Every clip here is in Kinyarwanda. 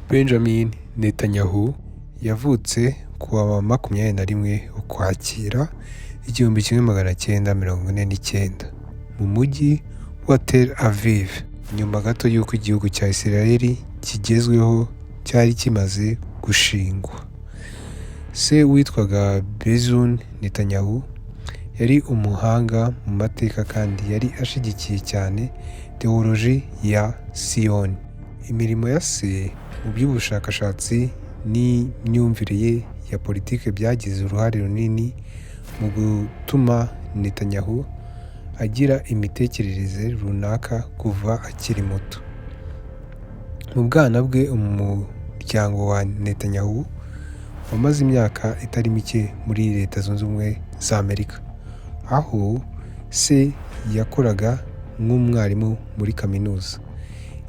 Benjamin Netanyahu yavutse ku wa 21 Ukwakira 1949 mu mujyi wa Tel Aviv, nyuma gato y'uko igihugu cya Israel kigezweho cyari kimaze gushingwa. Se witwaga Benzion Netanyahu yari umuhanga mu mateka kandi yari ashyigikiye cyane tewoloji ya Siyoni. Imirimo ya se mu by'ubushakashatsi n'imyumvire ye ya politiki byagize uruhare runini mu gutuma Netanyahu agira imitekerereze runaka kuva akiri muto. Mu bwana bwe, umuryango wa Netanyahu wamaze imyaka itari mike muri Leta Zunze Ubumwe za Amerika, aho se yakoraga nk'umwarimu muri kaminuza.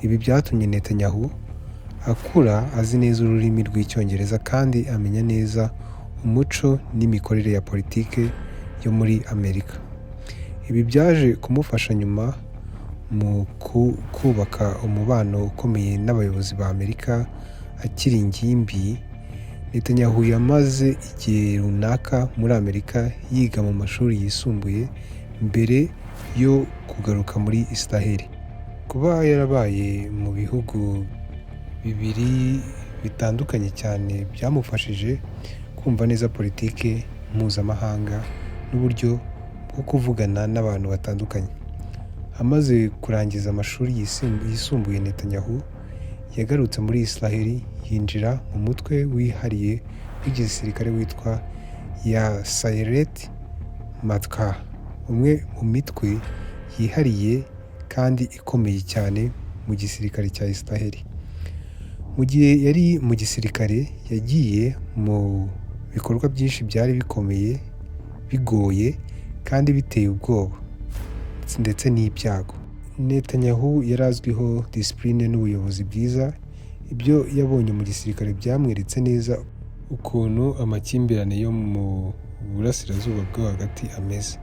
Ibi byatumye Netanyahu akura azi neza ururimi rw'Icyongereza kandi amenya neza umuco n'imikorere ya politiki yo muri Amerika. Ibi byaje kumufasha nyuma mu kubaka umubano ukomeye n'abayobozi ba Amerika. Akiri ingimbi, Netanyahu yamaze igihe runaka muri Amerika yiga mu mashuri yisumbuye mbere yo kugaruka muri Israel. Kuba yarabaye mu bihugu bibiri bitandukanye cyane byamufashije kumva neza politiki mpuzamahanga n'uburyo bwo kuvugana n'abantu batandukanye. Amaze kurangiza amashuri yisumbuye, Netanyahu yagarutse muri Israel, yinjira mu mutwe wihariye w'igisirikare witwa ya Sayeret Matkal, umwe mu mitwe yihariye kandi ikomeye cyane mu gisirikare cya Israel. Mu gihe yari mu gisirikare, yagiye mu bikorwa byinshi byari bikomeye, bigoye kandi biteye ubwoba ndetse n'ibyago. Netanyahu yari azwiho discipline n'ubuyobozi bwiza. Ibyo yabonye mu gisirikare byamweretse neza ukuntu amakimbirane yo mu Burasirazuba bwo Hagati ameze.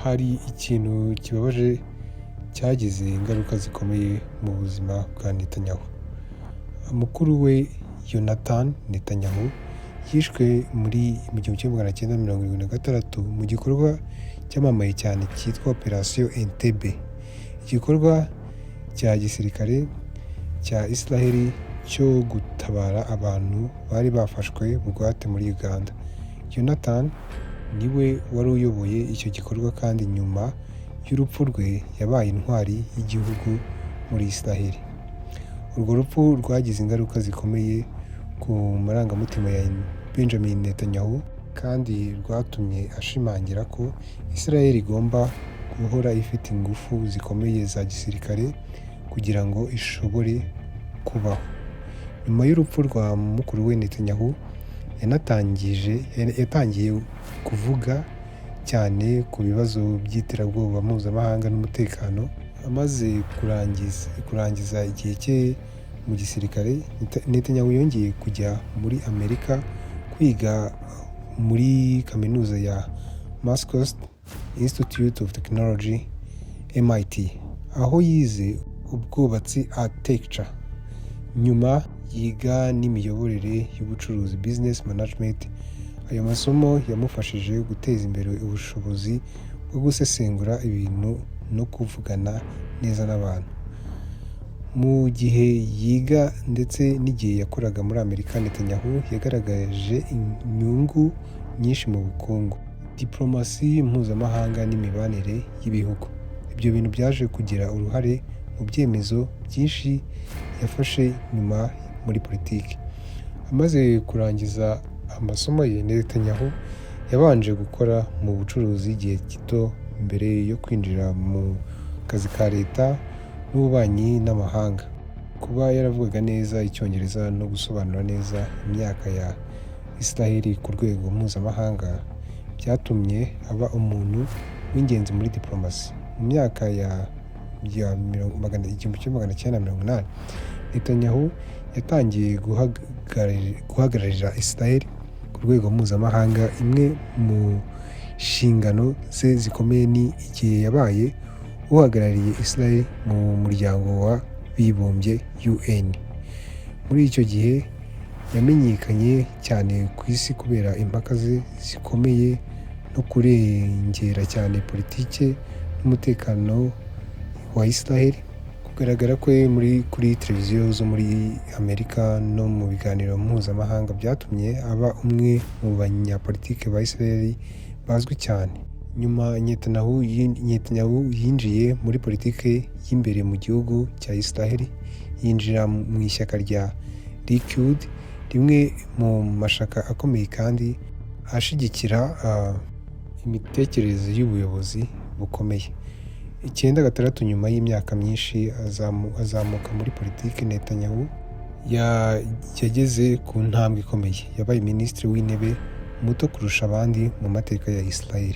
Hari ikintu kibabaje cyagize ingaruka zikomeye mu buzima bwa Netanyahu. Mukuru we Yonatan Netanyahu yishwe mu 1976 mu gikorwa cyamamaye cyane cyitwa Operation Entebbe, igikorwa cya gisirikare cya Israel cyo gutabara abantu bari bafashwe bugwate muri Uganda. Yonatan niwe wari uyoboye icyo gikorwa kandi nyuma y'urupfu rwe yabaye intwari y'igihugu muri Israel. Urwo rupfu rwagize ingaruka zikomeye ku marangamutima ya Benjamin Netanyahu kandi rwatumye ashimangira ko Israel igomba guhora ifite ingufu zikomeye za gisirikare kugira ngo ishobore kubaho. Nyuma y'urupfu rwa mukuru we, Netanyahu yatangiye kuvuga cyane ku bibazo by'iterabwoba mpuzamahanga n'umutekano. Amaze kurangiza igihe cye mu gisirikare, Netanyahu yongeye kujya muri Amerika kwiga muri kaminuza ya Massachusetts Institute of Technology, MIT, aho yize ubwubatsi, architecture. Nyuma yiga n'imiyoborere y'ubucuruzi, business management. Ayo masomo yamufashije guteza imbere ubushobozi bwo gusesengura ibintu no kuvugana neza n'abantu. Mu gihe yiga ndetse n'igihe yakoraga muri Amerika, Netanyahu yagaragaje inyungu nyinshi mu bukungu, diplomasi mpuzamahanga n'imibanire y'ibihugu. Ibyo bintu byaje kugira uruhare mu byemezo byinshi yafashe nyuma muri politiki. Amaze kurangiza amasomo ye, Netanyahu yabanje gukora mu bucuruzi igihe gito mbere yo kwinjira mu kazi ka leta n'ububanyi n'amahanga. Kuba yaravugaga neza Icyongereza no gusobanura neza imyaka ya Israel ku rwego mpuzamahanga byatumye aba umuntu w'ingenzi muri diplomasi. Mu myaka ya 1980, Netanyahu yatangiye guhagararira Israel ku rwego mpuzamahanga. Imwe mu nshingano ze zikomeye ni igihe yabaye uhagarariye Israel mu Muryango w'Abibumbye, UN. Muri icyo gihe yamenyekanye cyane ku isi kubera impaka ze zikomeye no kurengera cyane politike n'umutekano wa Israel. Kugaragara kwe kuri televiziyo zo muri Amerika no mu biganiro mpuzamahanga byatumye aba umwe mu banyapolitike ba Israel bazwi cyane. Nyuma Netanyahu yinjiye muri politike y'imbere mu gihugu cya Israel, yinjira mu ishyaka rya Likud, rimwe mu mashyaka akomeye kandi ashyigikira imitekerereze y'ubuyobozi bukomeye. 96, nyuma y'imyaka myinshi azamuka muri politiki, Netanyahu yageze ku ntambwe ikomeye: yabaye minisitiri w'intebe muto kurusha abandi mu mateka ya Israel.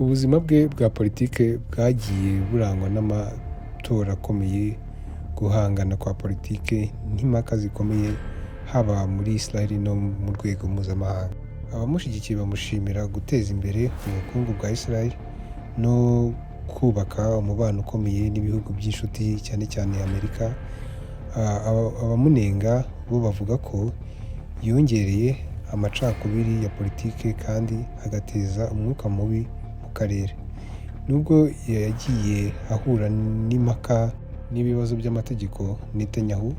Ubuzima bwe bwa politiki bwagiye burangwa n'amatora akomeye, guhangana kwa politiki n'impaka zikomeye, haba muri Israel no mu rwego mpuzamahanga. Abamushyigikiye bamushimira guteza imbere ubukungu bwa Israel no kubaka umubano ukomeye n'ibihugu by'inshuti, cyane cyane Amerika. Abamunenga bo bavuga ko yongereye amacakubiri ya politiki kandi agateza umwuka mubi mu karere. Nubwo yagiye ahura n'impaka n'ibibazo by'amategeko, Netanyahu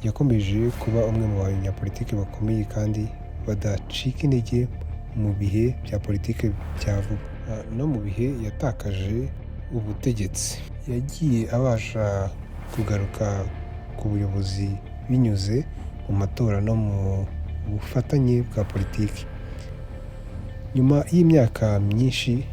yakomeje kuba umwe mu banyapolitiki bakomeye kandi badacika intege mu bihe bya politiki bya vuba. No mu bihe yatakaje ubutegetsi, yagiye abasha kugaruka ku buyobozi binyuze mu matora no mu bufatanye bwa politiki. Nyuma y'imyaka myinshi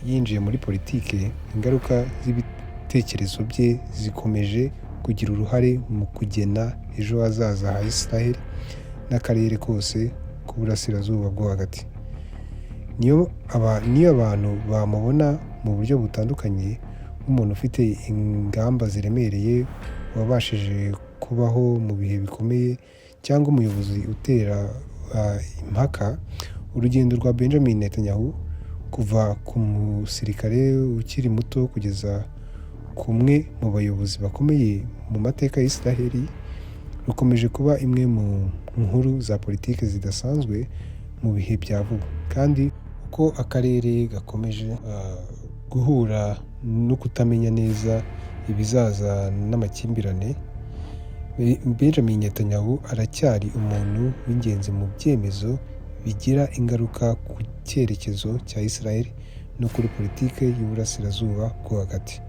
yinjiye muri politiki, ingaruka z'ibitekerezo bye zikomeje kugira uruhare mu kugena ejo hazaza ha Israel n'akarere kose k'Uburasirazuba bwo Hagati. Niyo abantu bamubona mu buryo butandukanye, nk'umuntu ufite ingamba ziremereye, wabashije kubaho mu bihe bikomeye, cyangwa umuyobozi utera impaka, urugendo rwa Benjamin Netanyahu kuva ku musirikare ukiri muto kugeza ku umwe mu bayobozi bakomeye mu mateka ya Israel rukomeje kuba imwe mu nkuru za politiki zidasanzwe mu bihe bya vuba. Kandi uko akarere gakomeje guhura no kutamenya neza ibizaza n'amakimbirane, Benjamin Netanyahu aracyari umuntu w'ingenzi mu byemezo bigira ingaruka ku cyerekezo cya Israel no kuri politiki y'Uburasirazuba bwo Hagati.